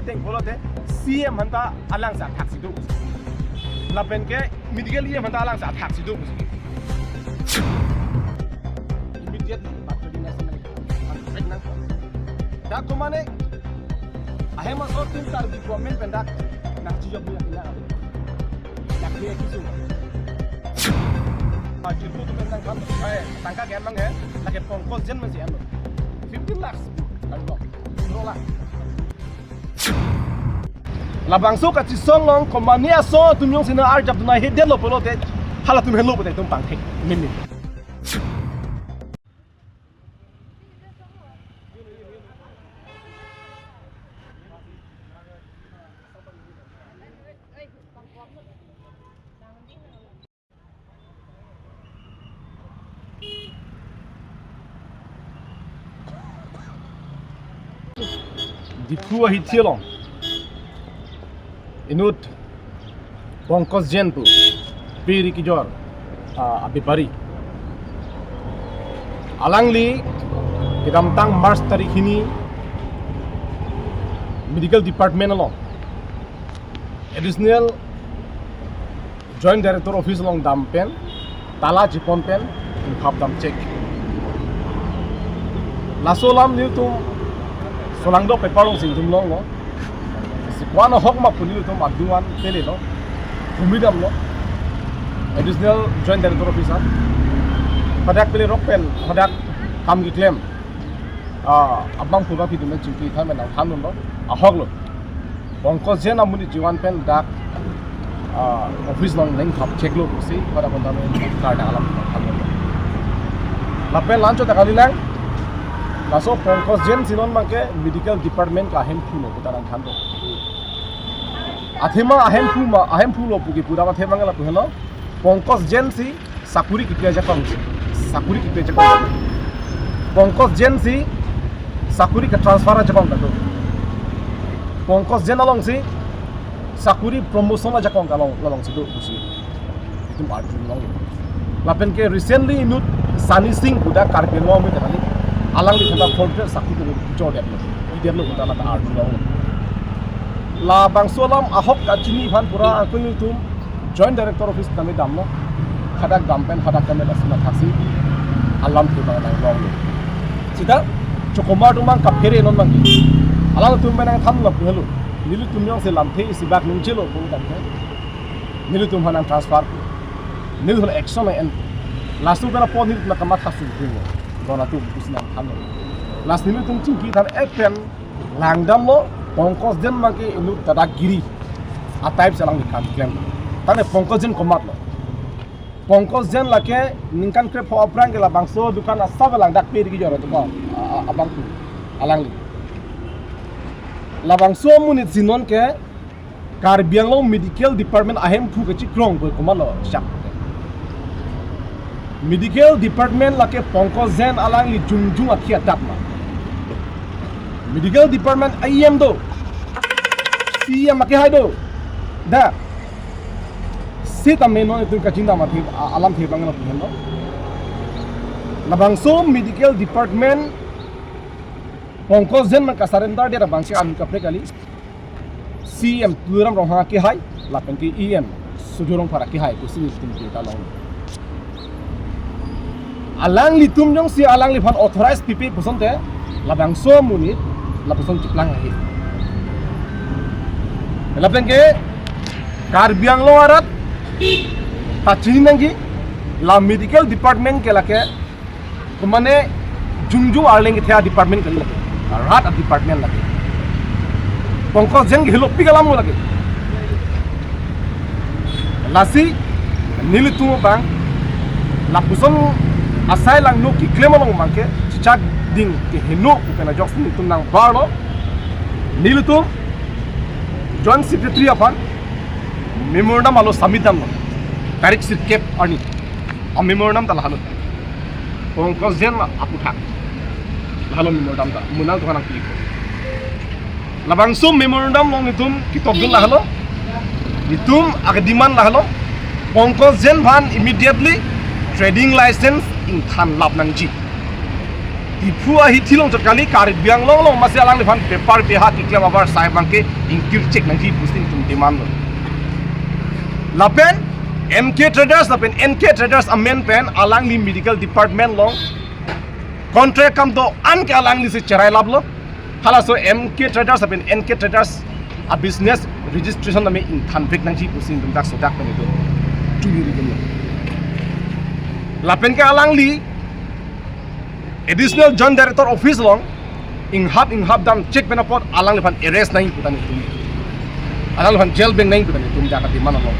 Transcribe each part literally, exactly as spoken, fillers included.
Teng pulote C M aphanta alangsi athak si do. Lapen ke medical E M aphanta alangsi athak si do. Immediately, but to the national, dak komane, ahem aso atum Karbi government pen dak nangchijok ni akhila. Dak dia kisu. Ah, jirpo atum pen nangkam, eh, tangka ke-en abang he, lake Pankaj Jain masi ano. Fifteen lakhs, kalau, pondro lakh. Labangso kachesong along komane aso atum jongsi nang-arjap dun ahe detlo pulote, halatum helo pulote itum pangthek meme. Diphu ahithi along inut Pankaj Jain pu peri kejor, ah, abepari. Alangli kedamtang March tarik hini medical department along additional Joint Director Office along dampen, tala chepon pen, ingthap dam chek. Laso alam nelitum solangdo paper alongsi nelitum longlo. Si ko-an ahok ma pu nelitum adung an pelelo. Humi damlo. Additional Joint Director Office an. Hadak pelerok pen, hadak kam keklem. Ah, abang pura pi dumen chingki than menang than lo. Ahok lo. Pankaj Jain amonit jiwan pen dak, ah, office along nangthap cheklo pusi, pada konta lo, kar dak alam than lo. Lapen la-anchot ta kalilang, laso Pankaj Jain si non abangke medical department ke ahemphu lo, kutara nangthan lo. Athema ahemphu ma, ahemphu lo pu ke pura athema ke lapu helo, Pankaj Jain si sakuri kepi ajakong, sakuri kepi ajakong. Pankaj Jain si sakuri ke-transfer ajakong ta do. Pankaj Jain alongsi sakuri promotion ajakong ta along, alongsi do pusi itum arjulong. Lapen ke recently inut Sunny Singh pu dak Karbi Anglong amonit kali, alangli aphanta forty-five sakuri kejor detlo, kejor detlo puta lata arjulong. Labangso alam ahok kachini aphan pura ako nelitum Joint Director Office kami damlo. Hadak dam pen hadak kami dak sina thaksi alam ke bang nanglonglo. Sita chokomar atum abang kaphere non abang. Alangtum pen nangthan lo pu helo. Nelitum jongsi lamthe isi bak nungjelo pu tangte, nelitum aphan nang-transfer. Nelitum action en. Laso pen apot nelitum nangkamatha sungkung lo. Don atum pusi nangthan lo. Lasi nelitum chingki than-et pen langdamlo, Pankaj Jain abangke inut dadagiri a-type si alangli kam klem. Tangte Pankaj Jain komatlo? Pankaj Jain lake ningkan krepho aphrang ke labangso dukan asap langdak peri kejor atum ko, a, a, abang tu alangli. Labangso amonit si non ke Karbi Anglong Medical Department ahemphu kachikrong pu komatlo sak. Medical Department lake Pankaj Jain alangli jongjong akhei adak ma. Medical Department E M do, C M akehai do. Da. Sitame non itum kachingdam athe, a-, alamthe abang lo pu helo. Labangso Medical Department Pankaj Jain abang ka-surrender det abangsi an kaprek kali. C M Tuliram Ronghang akehai, lapen ke E M Surjya Rongphar akehai pusi nelitum ta long. Alanglitum jongsi alangliphan authorize pipe pusonte, labangso amonit lapuson cheplang ahi. Lapen ke Karbi Anglong arat ta chini nangji, la medical department ke lake komane jongjong arleng kethe a-department kali lake. Rat a-department lake. Pankaj Jain ke helopik alam lake. Lasi nelitum abang lapuson asai langno keklem along abangke chechak ding keheno pu pen ajoksi nelitum nangbarlo. Nelitum Joint Secretary aphan memorandum alo submit damlo. Tarik sirkep arni. A-memorandum ta lahelo. Pankaj Jain aputhak. Lahelo memorandum ta. Munang tuhan ang pilik. Labangso memorandum along nelitum ketokdun lahelo. Nelitum ake-demand lahelo. Pankaj Jain aphan immediately trading license ingthan lap nangji. Diphu ahithi along chot kali, Karbi Anglong along masi alangliphan bepar beha keklem abar sai abangke ingkir chek nangji pusi nelitum demand lo. Lapen M K Traders lapen N K Traders amen pen alangli medical department along contract akam do-an ke alanglisi cherai laplo. Halaso M K Traders lapen N K Traders a business registration tame ingthan vek nangji pusi nelitum dak sodak pen itum churi ri dun lo. Lapen ke alangli Additional Joint Director Office along inghap inghap dam chek pen apot alangliphan arrest nangji puta nelitum, alangliphan jail beng nangji puta nelitum dak demand along.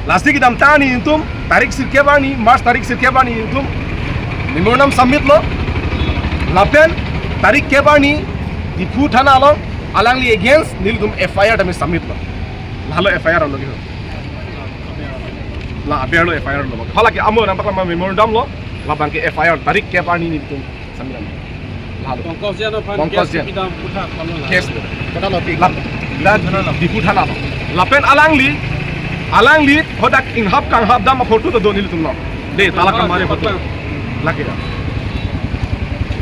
Lasi kedamtang arni nelitum tarik sirkep arni, March tarik sirkep arni nelitum memorandum submit lo. Lapen tarik kep arni Diphu thana along alangli against nelitum F I R tame submit lo. Lahelo F I R lo kiho. La aber lo F I R lo. Halake amo nangpaklangma memorandum lo, labangke F I R tarik kep arni nelitum submit lo. Lahelo. Pankaj Jain aphan Pankaj case Jain. Pidam kutha aphan lo. Case lo. Kota lo tik. Lap-, la Diphu thana lo. Lapen alangli, alangli hadak inghap kanghap dam aphoto do nelitum lo. De, tala kamare aphoto. Lake ya.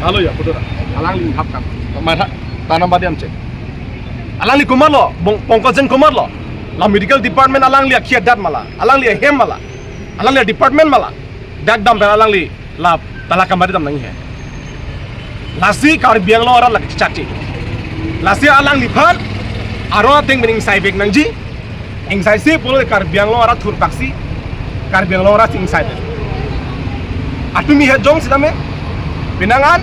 Halo ya, aphoto da. Alangli inghap kang. Matha, tanam badiam chek. Alangli komatlo, Bong-, Pankaj Jain komatlo. La medical department alangli akhia dat ma la, alangli ahem ma la, alangli department ma la. Dak dam pen alangli la tala kamari dam nangji he. Lasi Karbi Anglong arat lake chachak che. Lasi alangliphan aron ateng pen ingsai vek nangji. Ingsaisi pulo Karbi Anglong arat thurpaksi, Karbi Anglong arat ingsai vek. Atumi he jongsi tame penang an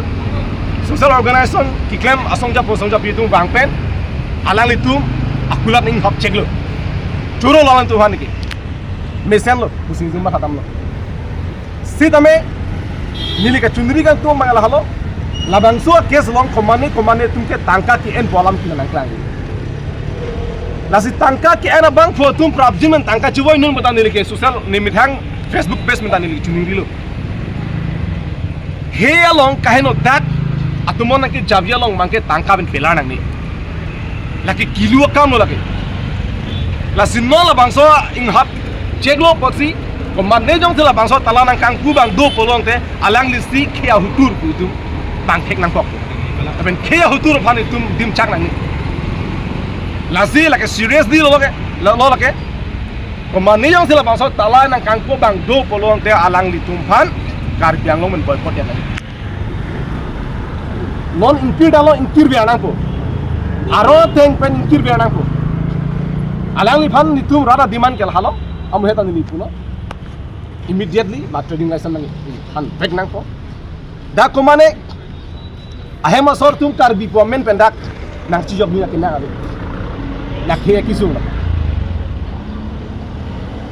social organization keklem asong japo asong japi atum vang pen alanglitum akulat inghap chek lo. Choro lawan Tuhan ke. Mesen lo, pusi nelitum matha dam lo. Sitame neli kachunri kangtung abang lahelo. Labangso a case along komatne komatne atum ke tangka ke-en pu alam ke nangklang. Lasi tangka ke-en abangphu atum prapjin pen tangka chevoi non puta neli ke social ne methang Facebook page pen ta neli chunri lo. He along kaheno dak atum non nangkejavi along abangke tangka pen pelar nangne. Lake kelu akam lo lake. Lasi non labangso inghap chek lo apotsi, komatne jongsi labangso tala nangkangpu abang do pulo tangte, alanglisi khei ahutur pu itum bang thek nangkok. Lapen khei ahutur aphan itum dimchak nangne. Lasi lake seriously lo lake, lo, lo lake. Komatne jongsi labangso tala nangkangpu abang do pulo tangte alanglitum aphan Karbi Anglong pen boycott ya nangne. Non ingkir dalo ingkir biang nangpo. Aron ateng pen ingkir biang nangpo. Alangliphan nelitum rara demand ke lahelo. Amu heta neli pulo. Immediately ma trading license nangthan vek nangpo. Dak komatne ahem asor atum Karbi pu amen pen dak nangchijokdun akenang ave. Dak khei kesung.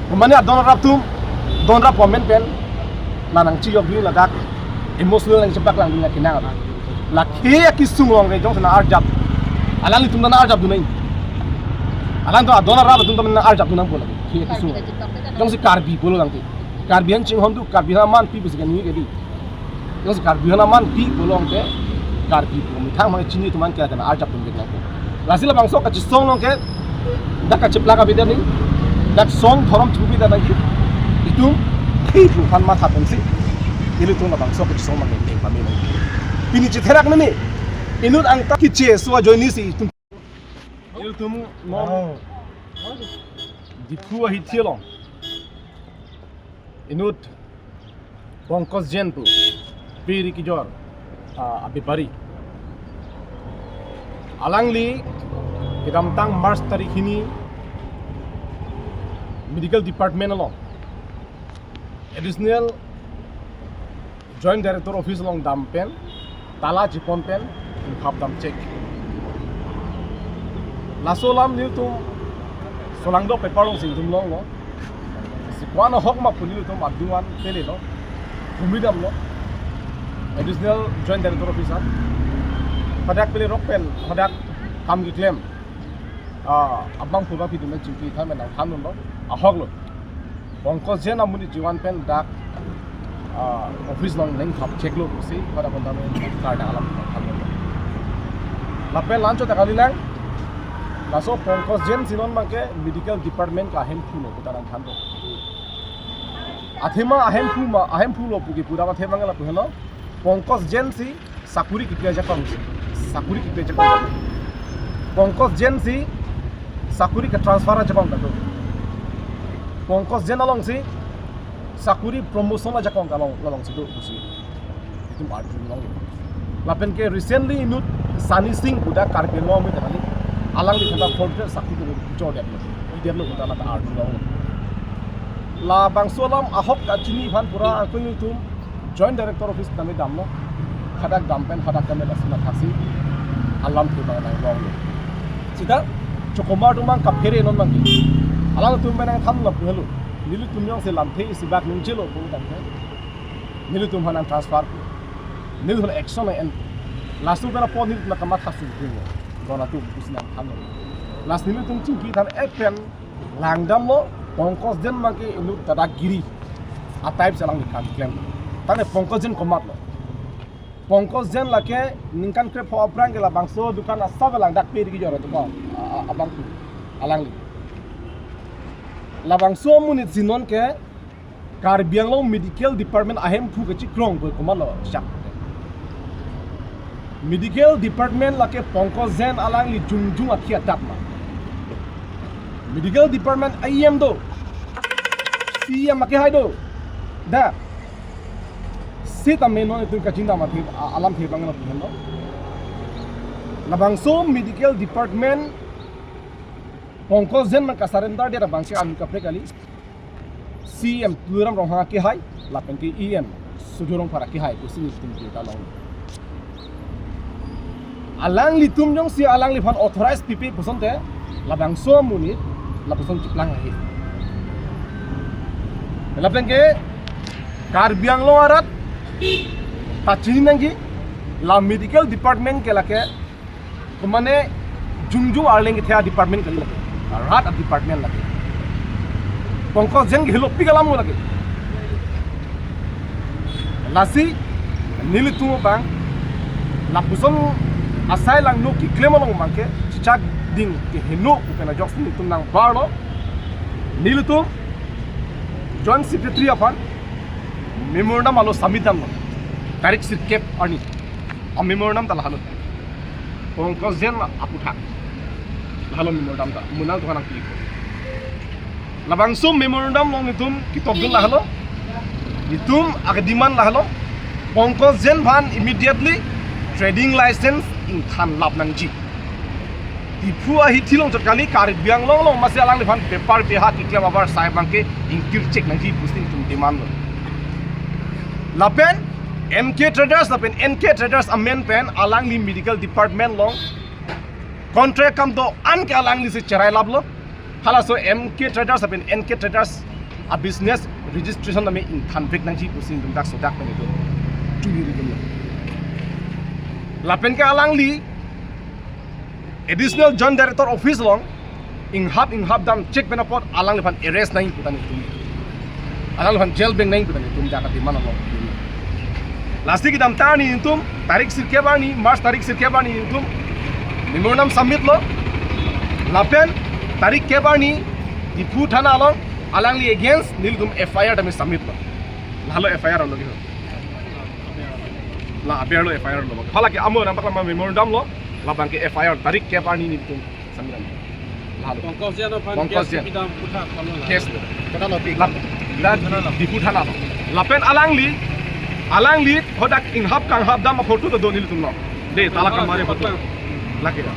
Komatne adon arap atum, adon arap pu amen pen la nangchijokdun ladak emotional nangchepaklangdun akenang ave. La khei kesung along ke jongsi nang-arjap, alanglitum ta nang-arjapdun nang. Alangtum adon arap atum ta nang-arjapdun nangpo lake khei kesung. Jongsi Karbi pulo tangte, Karbi aphan chinghon do, Karbi aphan aman pi pusi kani ke di. Jongsi Karbi aphan aman pi pulo tangte, Karbi pu methang mang chini atum aphan ke nang-arjapdun vek nangpo. Lasi labangso kachisong along ke dak kacheplak abidi nangji, dak song dhorom chepu abidi nangji. Itum khei pu aphan matha pensi ilitum labangso kachisong abang neng pame nangji. Pini chetherak nangji. Inut angtan keche so ajoinesi itum. Ilitum non Diphu ahithi along inut Pankaj Jain pu biri kejor, ah, abepari. Alangli kedamtang March tarik hini medical department along additional Joint Director Office along dam pen, tala chepon pen, inghap dam chek. Laso alam nelitum solangdo paper alongsi nelitum longlo. Si ko-an ahok ma pu nelitum adung an pele lo. Humri damlo. Additional Joint Director Office an. Hadak pele rok pen, hadak kam keklem. Ah, abangphu abangpi atum chingki than pen nangthandunlo. Ahok lo. Pankaj Jain amonit jiwan pen dak, ah, office along neng thap chek lo pusi, pada konta me karda alam thap lo. Lapen lancho ta kalilang, laso Pankaj Jain si non abangke medical department ka ahemphu lo puta nangthan lo. Athema ahemphu ma, ahemphu lo pu ke pura athema abang lapu helo. Pankaj Jain si sakuri kipi ajakong si, sakuri kipi ajakong. Pankaj Jain si sakuri ke-transfer ajakong kado. Pankaj Jain along si sakuri promotion ajakong kalong, lalong si do pusi itum arjulong. Lapen ke recently inut Sunny Singh pu dak Karbi Anglong mi tadi, alangli kata form ke sakuri do, jor detlo, i detlo pu ta la arjulong. Labangso alam ahok kachini aphan pura angkung itum Joint Director Office tame damlo. Hadak dam pen hadak kame asina thasi alamthe abang nanglonglo. Sita chokomar atum abang kaphere non abang ke, alangtum abang nangthanlo puhelo. Nelitum jongsi lamthe isi bak nungjelo pu tangte, nelitum aphan nang-transfer, nelitum aphan action en. Laso pen apot nelitum kamatha sungkring lo, ron atum pusi nangthanlo. Lasi nelitum chingki than-et pen langdamlo, Pankaj Jain abang ke inut dadagiri a-type si alangli kam klem. Tangte Pankaj Jain komatlo? Pankaj Jain lake ningkan krepho aphrang ke labangso dukan asap langdakpe digi jor atum ko, a, a, abang tu alangli. Labangso amonit si non ke Karbi Anglong Medical Department ahemphu kechikrong ko komatlo shak. Medical Department lake Pankaj Jain alangli jongjong akhei adat ma? Medical Department E M do, C M akehai do. Da, sitame non itum kachingdam athe, a-, alamthe abang lo pu henlo. Labangso Medical Department Pankaj Jain abang ka-surrender det abang si an kaprek kali. C M Tuliram Ronghang akehai, lapen ke E M Sudhu Rongphar akehai pusi nelitum birta long. Alanglitum jongsi alangliphan authorize pipe puson te, labangso amonit lapuson chiplang ahi. Lapen ke Karbi Anglong arat ta chini nangji, la medical department ke lake, mane, jongjong arleng kethe a-department kali lake, rat a-department lake. Pankaj Jain ke helo pik alam lake. Lasi nelitum abang lapuson asai langno keklem along abang ke chechak ding keheno pu pen ajoksi nelitum nangbarlo. Nelitum Joint Secretary aphan memorandum alo submit damlo, tarik sirkep arni. A-memorandum ta lahelo, Pankaj Jain aputhak. Lahelo memorandum ta, mo nangtumphan nangpi-ikpo. Labangso memorandum along nelitum kitokdun lahelo, nelitum aka-demand lahelo, Pankaj Jain aphan immediately trading license ingthan lap nangji. Diphu ahithi along chot kali, Karbi Anglong along masi alangliphan bepar beha keklem abar asai abang ke ingkir chek nangji pusi nelitum demand lo. Lapen M K Traders lapen N K Traders amen pen alangli medical department along contract akam do-an ke alangli si cherai laplo. Halaso M K Traders lapen N K Traders a-business registration tame ingthan vek nangji pusi nelitum dak sodak pen itum churi ridunlo. Lapen ke alangli Additional Joint Director Office along inghap inghap dam chek pen apot alangliphan arrest nangji pu ta nelitum, alangliphan jail beng nangji pu ta nelitum dak a-demand along. Lasi kedamtang arni nelitum tarik sirkep arni, March tarik sirkep arni nelitum memorandum submit lo. Lapen tarik kep arni Diphu thana along alangli against nelitum F I R tame submit lo. Lahelo F I R lo ke. La aber lo F I R lo. Halake amo nangpaklangma memorandum lo, labang ke F I R tarik kep arni nelitum submit lo. Lahelo. Pankaj Jain aphan Pankaj case Jain. Pidam puthak kalo la. Case lo. Kota lo pi. La, la Diphu thana lo. Lapen alangli, alangli hadak inghap kanghap dam a-photo ta do nelitum lo. De, tala kamari photo. Lake ya.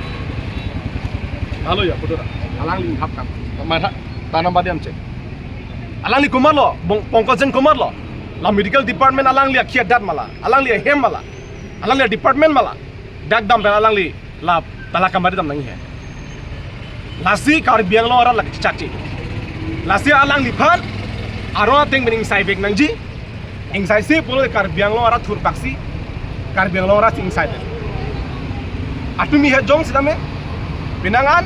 Lahelo ya photo ta. Alangli inghap kang. Matha, tanam badiam chek. Alangli komatlo, Pong-, Pankaj Jain komatlo? La medical department alangli akhei adat ma la, alangli ahem ma la, alangli department ma la? Dak dam pen alangli la tala kamari dam nangji he. Lasi Karbi Anglong arat lake chak chek. Lasi alangliphan arong ateng pen ingsai vek nangji. Ingsaise pulo Karbi Anglong arat thurpaksi, Karbi Anglong arat si ingsai det. Atumi he jong sitame, penang an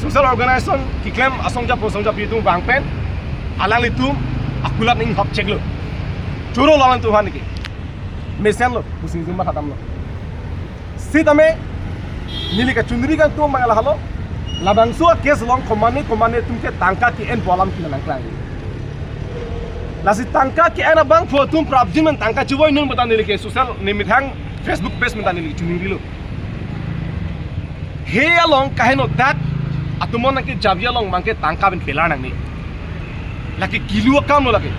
social organization keklem asong japo asong japi atum vang pen alanglitum akulat ning hap cheklo. Choro lo alangtum aphan ke. Mesenlo, pusi nelitum matha damlo. Sitame neli kachunri kangtung abang lahelo. Labangso a-case along komatne komatne atum ke tangka ke-enpo alam kina nangklang. Lasi tangka ke-en abangphu atum prapjin pen tangka chevoi non pu ta neli ke social nemethang Facebook page pen ta neli chuning rilo. He along kaheno dak atum non nangkejapji along abangke tangka pen pelar nangne. Lake kilu akam lo lake.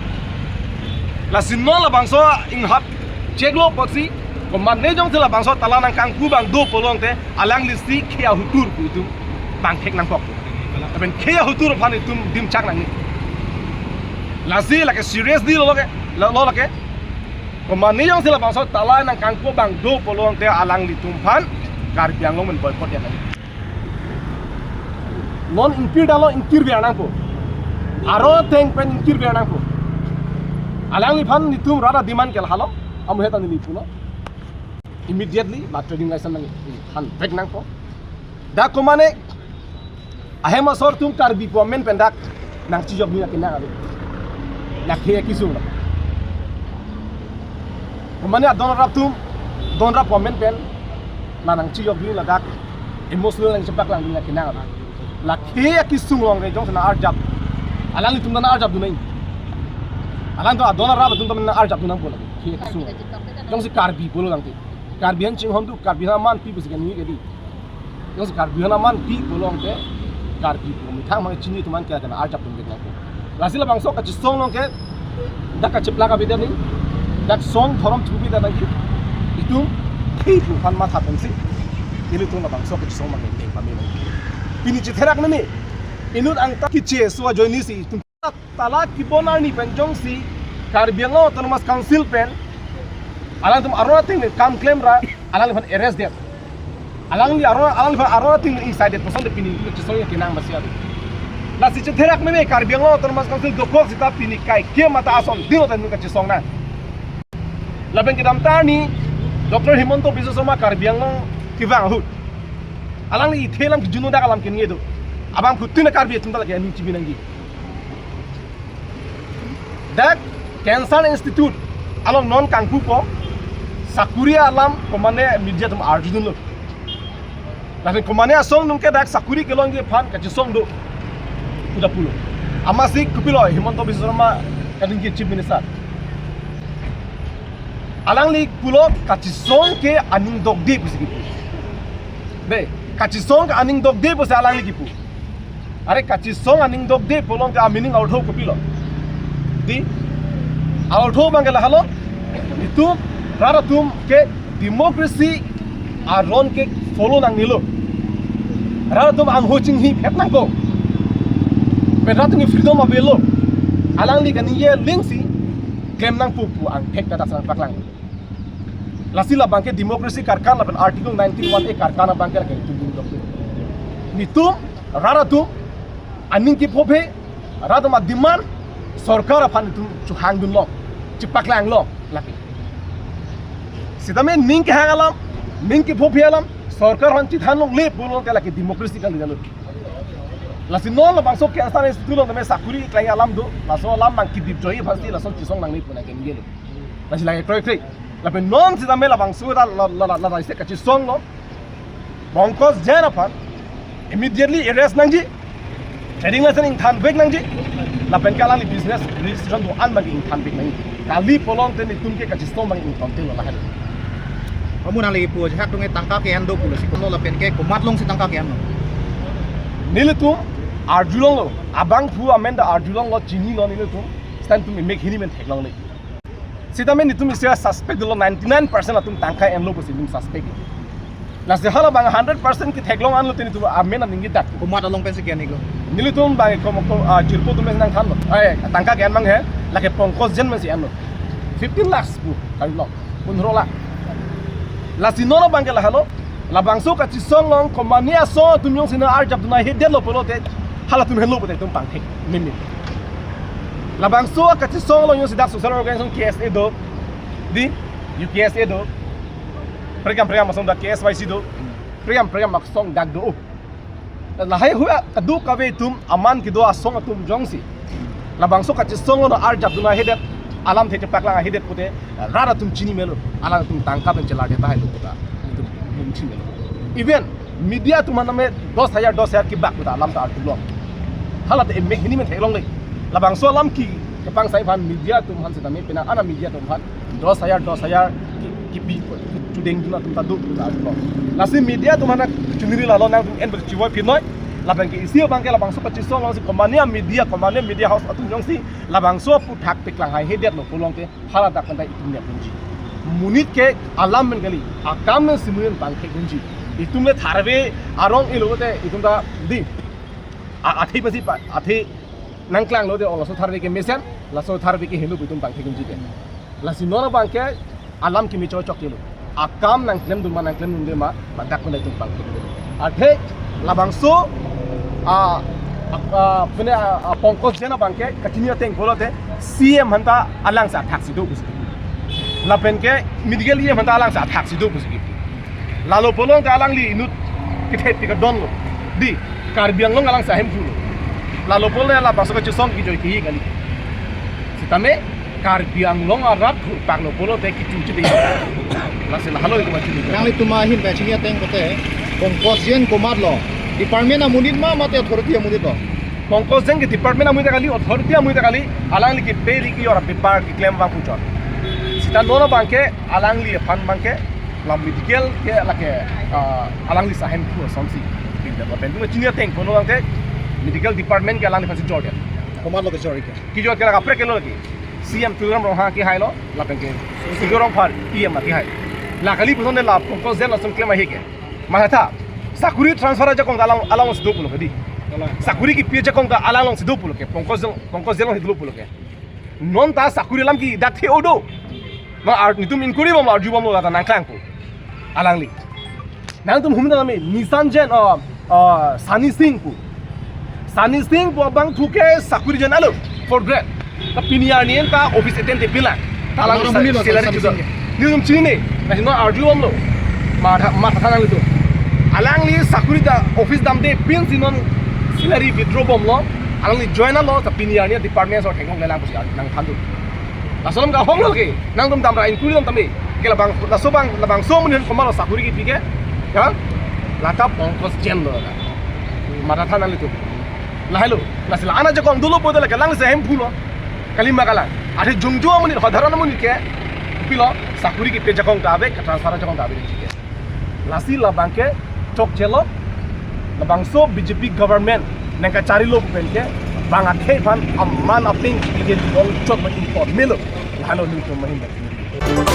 Lasi non labangso inghap cheklo apotsi komane jongsi labangso tala nangkangpu abang do pulote alanglisi khei ahutur pu itum pangthek nangkok. Lapen khei ahutur aphan itum dimchak nangne. Lasi lake seriously lo lake, lo, lo lake. Komane jongsi labangso tala nangkangpu abang do pulote alanglitum aphan Karbi Anglong pen boycott ya kali. Non ingkir dalo, ingkir biar nangpo. Aro ateng pen ingkir biar nangpo. Alangliphan itum rara demand ke lahelo. Amu heta neli pulo. Immediately ma trading license nangthan vek nangpo. Dak komane ahem asor atum Karbi pu amen pen dak nangchijokdun akenang ave. Dak khei akesung lo. Komane adon arap atum, don arap pu amen pen la nangchijokdun, ladak emotional nangchepaklangdun akenang ave. La khei akesung along ke jongsi nang-arjap, alanglitum ta nang-arjapdun nang. Alangtum adon arap atum ta nang-arjapdun nangpo lake khei akesung. Jongsi Karbi pulo tangte, Karbi aphan chinghon do, Karbi aphan aman pi pusi kani ke di. Jongsi Karbi aphan aman pi pulote Karbi pu methang mang chini atum aphan ke nang-arjapdun vek nangpo. Lasi labangso kachisong along ke dak kacheplak abidi nangji, dak song dhorom chubi dak nangji, itum khei pu aphan matha pensi ilitum labangso kachisong abang neng pame nangji. Pini chetherak mene, inut angtan keche so ajoinesi itum tala kebon arni pen jongsi Karbi Anglong Autonomous Council pen alangtum aron ateng kam klem ra alangliphan arrest det. Alangli aron, alangliphan aron ateng ingsai det puson te pini kachisong akenang basi ave. Lasi chetherak meme Karbi Anglong Autonomous Council dokok seta pini kaike mata ason dino ta nung kachisong nang. Lapen kedamtang arni Doctor Himanta Biswa Sarma Karbi Anglong kevang ahut alangli ithe alam kejunu dak alam kenye do. Abangphutin Karbi atum ta lake aning chibi nangji. Dak Cancer Institute along non kangpupo, sakuri alam komane media atum arjudunlo. Lapen komane asong nung ke dak sakuri kelongji aphan kachisong do pu ta pulo. Amatsi kopilo Himanta Biswa Sarma kadingki Chief Minister, alangli pulo kachisong ke aning dokde pusi kipu. Be, kachisong ke aning dokde pusi alangli kipu. Are kachisong aning dokde pulote a-meaning, a-ortho kopilo? Di, a-ortho abangke lahelo, itum rat atum ke democracy aron ke follow nangnelo. Rat atum angho chinghiphet nangkok. Pen rat atum ke freedom avelo. Alangli kaningje lengsi klem nangpo pu angthek ta dak sang paklang. Lasi labangke democracy karkan lapen Article ninety-one A karkan abangke lake itum dok. Nitum rat atum aning kephophe, rat atum a-demand sorkar aphan itum chuhangdunlong, chepaklanglong lake. Sitame ning kehang alam, ning kephophe alam sorkar aphan chethanlongle pulote lake democracy kali dalo. Lasi non labangso Cancer Institute along tame sakuri klang alam do, laso alam abang kedip joi aphansi laso chisong nangne pu nangkeningje lo. Lasi lake kroikre. Lapen non sitame labangso ta la, la, la, la, la isi kachisonglo. Pankaj Jain aphan immediately arrest nangji. Trading license ingthan vek nangji. Lapen ke alangli business registration do-an abang ingthan vek nangji. Kali pulote nitum ke kachisong abang ingthan telo lahen. Kamu nang lagi pu ajahak tung tangka ke-en do pulo si kono lapen ke komat alongsi tangka ke-enlo. Nelitum arjulonglo. Abangphu amen ta arjulonglo, chinilo nelitum. Stand to me make hini men theklongle. Sitame nitum isi suspect dolo, ninety-nine percent atum tangka enlo pusi nitum suspect. Lasi halabang hundred percent ketheklong anlote nitum amen aningje dak. Komat along pensi ke-en iklo? Nelitum abang kom, kom, ah, jirpo atum pensi nangthanlo. Eh, tangka ke-en abang he, lake Pankaj Jain pensi enlo. Fifteen lakhs pu, kalilo. Pondro lakh. Lasi non abangke lahelo. Labangso kachisong along komane asong atum jongsi nang-arjapdun ahedetlo pulote halatum helo pulote itum pangthek meme. Labangso kachisong along jongsi dak social organization K S A do, di, U K S A do, prekam prekam asong dak K S Y C do, prekam prekam asong dak do. Lahai hu kadokave itum aman kedo asong atum jongsi labangso kachisong along arjapdun ahedet, alamthe chepaklang ahedet pute rat atum chini melo, alangtum tangka pen chelar det tahai lo puta itum chini melo. Even media atum aphan tame dos hajar, dos hajar kebak puta alam ta arjulong. Halate emek hini men theklongle. Labangso alam ke Kapangsai aphan media atum aphan sitame penang an amedia atum aphan dos hajar, dos hajar ki, kipi chudeng dun atum ta do, do ta do. Lasi media atum aphan chuniri lalo nangtum en berchiwoi pinoi. Lapen ke isi abang ke labangso kachisong alongsi komatne amedia, komatne media house atum jongsi labangso aphuthak paklang haihedetlo pulote hala dak pen ta itum nep unji. Monit ke alam pen kali, akam pen si monit bangthek unji. Itum le tharve arong ilo te itum ta di. A, athe pasi pa, athe nangklanglo te olo so tharve ke mesen, laso tharve ke helo itum bangthek unji ke. Lasi non abang ke alam kimi chochok kilo. Akam nangklemdun ma, nangklemdunde ma, ma dak pen ta itum bangthek unji. Athe labangso, a, a, a, pune, a, a, Pankaj Jain abang ke kachini ateng pulote C M aphan ta alangsi athaksi do pusi. Lapen ke medical E M aphan ta alangsi athaksi do pusi. Lalo pulote alangli inut kethe pika donlo. Di, Karbi Anglong alangsi ahemphu lo. Lalo pulote labangso kachisong kijoi kihi kali. Sitame Karbi Anglong arat thurpaklo pulote kichu chidi. Lasi lahelo itum achini. Nanglitum ahin pen chini ateng pulote Pankaj Jain komatlo? Department amonit ma mate authority amonit lo? Pankaj Jain ke department amonit ta kali, authority amonit ta kali, alangli kipe ri ki ora bepar keklem abang puchot. Sita non abang ke alangli aphan abang ke la medical ke lake, ah, alanglisi ahemphu asonsi. Pinda ba pentu chini ateng pulo abang ke medical department ke alangli aphansi jordet. Komatlo kejor ke? Kijor ke la kaprek kelo lagi. C M Tuliram Ronghang kehailo, lapen ke Tuliram Ronghang E M kehai. La kali puson la Pankaj Jain lason klem ahi ke. Matha, sakuri transfer ajakong ta alang, alang alongsi do pulo ke di. Alang. Sakuri kipi ajakong ta alang alongsi do pulo ke. Pankaj Jain, Pankaj Jain alongsi do pulo ke. Non ta sakuri alam ke dak the-o do. Ma ar, netum inquiry bomlo, arju bomlo la ta nangklangpo. Alangli. Nangtum humna name Nishan Jain, oh, oh, Sunny Singh pu. Sunny Singh pu abangphu ke sakuri jen alo, fourth grade. Ta pini arni an ta office attend te pila. Ta alang Alang sa-, muni lo, salary Sunny juga. Singh. Netum chini ne, na sino arju bomlo. Matha, matha nanglitum. Alangli sakuri ta office damde pinsi non salary withdraw bomlo. Alangli join lo, ta pini arni department asor theklonglelang pusi nangthandu. Laso alam ke ahong lo ke, nangtum damra inquiry dam tame. Ke labang, laso abang, labangso amonit komatlo sakuri kipi ke. Ya? Lata Pankaj Jain lo. Matha nanglitum. Lahelo, lasi la-an ajakong dolo pulote lake alanglisi ahemphu lo. Kali ma kalang. Athe jongjo amonit, sadharon amonit ke pilo, sakuri kipi ajakong ta ave, ka-transfer ajakong ta ave ke. Lasi labang ke chokchelo, labangso B J P government nangkacharilo pu pen ke, bang athe aphan aman apeng ke dol chot ma inform melo. Lahelo netum ahin.